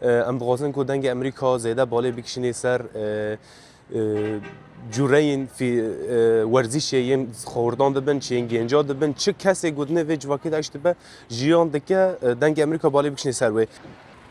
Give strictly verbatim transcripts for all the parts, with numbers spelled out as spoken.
E, em dixwazin ku dengê Amerîka zêde balê bikişînê ser, e, e, cûreyên fî-, e, werzîşê yên xordan dibin, çi yên gênca dibin, çi kesê ku dinê vê civakê de eş dibe, jiyan dike, e, dengê Amerîka balê bikişînê ser wê.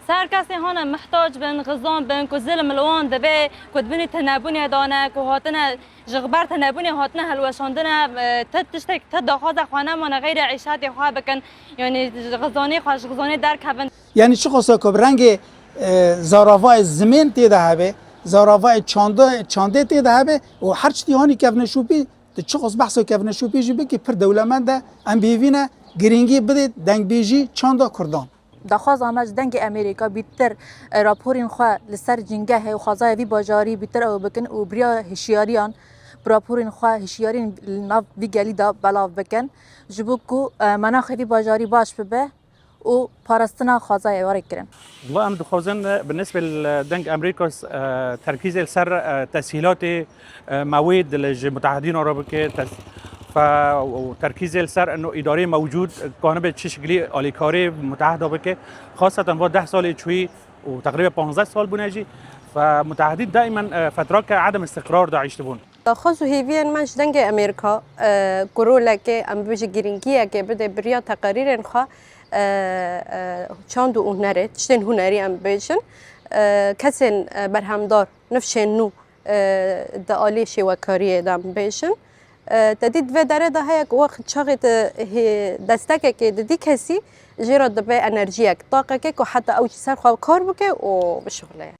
Ser kesê hane mihtac bin, xizan bin, ku zilm li wan dibe, ku di binî tinebûnê de ne, ku hatine ji xeber tinebûnê hatine hilweşandine, e, ti tiştek, ti daxwaza xwe nemane xeyrê îşatê xwe bikin, yanî ji xizanê xwe, ji xizanê derkevin. Yanî çi xwesa ku bi rengê, e, zaravayê zimên tê de hebe, zaravayê çanda-, çandê tê de hebe û her çi tî hanî kevneşopî, tu çi xwes behsa kevneşopî jî bikî, pir dewlemend e, em bi hêvî ne girîngî bidê dengbêjî çanda Kurdan. Daxwaza me ji Dengê Amerîka bîtir, e, raporên xwe li ser cîngehê û xwezaya vî bajarî bîtir ew bikin û bi riya hişyariyan, bi raporên xwe hişyariyên li nav vî gelî de belav bikin, ji bo ku, e, menaxê vî bajarî baş bibe û parastina xwezayê were kirin. Wela em dixwazin, e, bi nisbê li Deng Amerîka, e, terkîzê li ser, e, tesîlatê, e, mewêd li ji mutehedîna re bike, tes-, fe-, û terkîzê li ser ino îdareyê mewcûd kanibe çi şiklî alîkarî muteheda bike. Xaseten va deh salê çûyî û teqrîben panzdeh sal bûne jî. Fe mutehedî daimen, e, fetrake edem îstiqrar de îştibûn. Daxwaz û hêviyên me ji Dengê Amerîka, e, ku roleke, em bibêjin girîngiyeke bide bi riya teqerîrên xwe, e, e, çand û hunerê, tiştên hunerî em bibêjin, e, kesên, e, berhemdar, nifşên nû, e, di alî şêwekariyê de em bibêjin. E, te dît vê derê de heye ku wext çaxê te hê destekekê didî kesî, jê re dibe enerjiyek, taqekê ku heta ew ji ser xwe kar bike û bişuxile.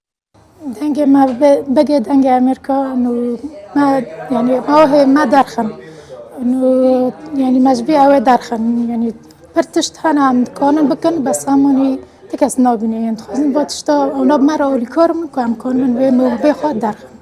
Dengê me be-, begê dengê Amerîka, nû me, yanî, me wahê me derxin. Nû, yanî, me ji vî ew ê derxin. Yanî, pir tişt hene em dikanin bikin, bes em wanî ti kes nabîne. Yên dixwazin va tişta, ona bi me re alîkar bin ku em kanibin wê mewqifê xwe derxin.